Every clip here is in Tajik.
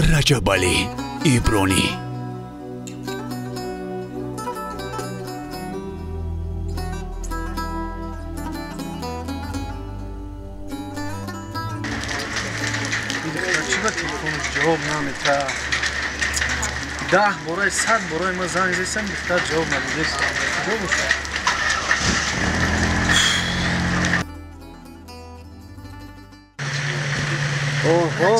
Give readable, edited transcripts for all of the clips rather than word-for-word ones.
Раҷабалӣ Ибронӣ. Чиба телефонаш ҷавоб намета? 10 бораи 100 бораи ман занг зестам, духтар ҷавоб надодест. Куҷо бошад? Оҳо,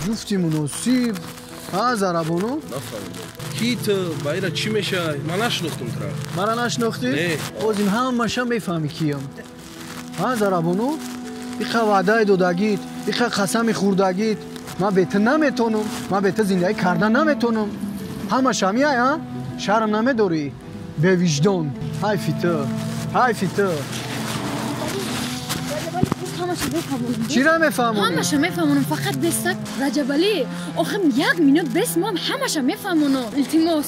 ҷуфти муносиб. А Зарабону? Нафаҳмидам. Ки ту? Ба ира чӣ мешавӣ? Ман нашинохтам тура. Мара нашинохтӣ? Не. Боз ин ҳамаша мефаҳмӣ киям. А Зарабону? Иқа ваъдаи додагит, иқа қасами хӯрдагит. Ман бе ту наметонам, ман бе ту зиндагӣ карда наметонам. Ҳамаша меай, а? Шарм намедорӣ? Бевиҷдон. Ҳайфи ту, ҳайфи ту. Чира мефаҳмонӣ? Ҳамаша мефаҳмонам, фақат бесак Раҷабалӣ. Охир як минут бес ман ҳамаша мефаҳмонам. Илтимос.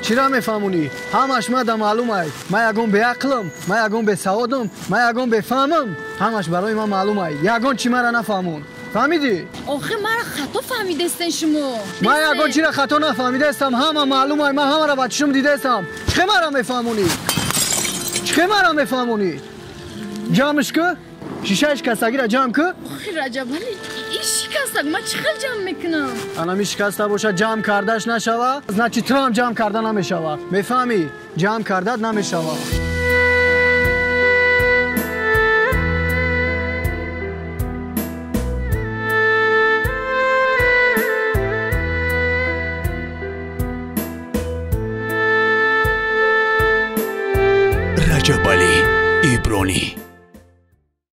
Чира мефаҳмонӣ? Ҳамаш мада маълум ай. Ман ягон беақлам, ман ягон бесаводам, ман ягон бефаҳмам. Ҳамаш барои ман маълум ай. Ягон чӣ мара нафаҳмон. Фаҳмидӣ? Охир мара хато фаҳмидастен шумо. Ман ягон чиро хато нафаҳмидаастам. Ҳама маълум ай. Ман ҳамаро ба чишм дидаастам. Чӣ мара мефаҳмонӣ? Чӣ мара мефаҳмонӣ? Ҷамъш ку? Шишаи шикастагиро ҷамъ ку? Охир Раҷабалӣ, ин шикастаг ман чӣ хел ҷамъ мекунам? Анами шикаста бошад, ҷамъ кардаш нашава, значит ту ҳам ҷамъ карда намешава. Мефаҳмӣ? Ҷамъ кардат намешава.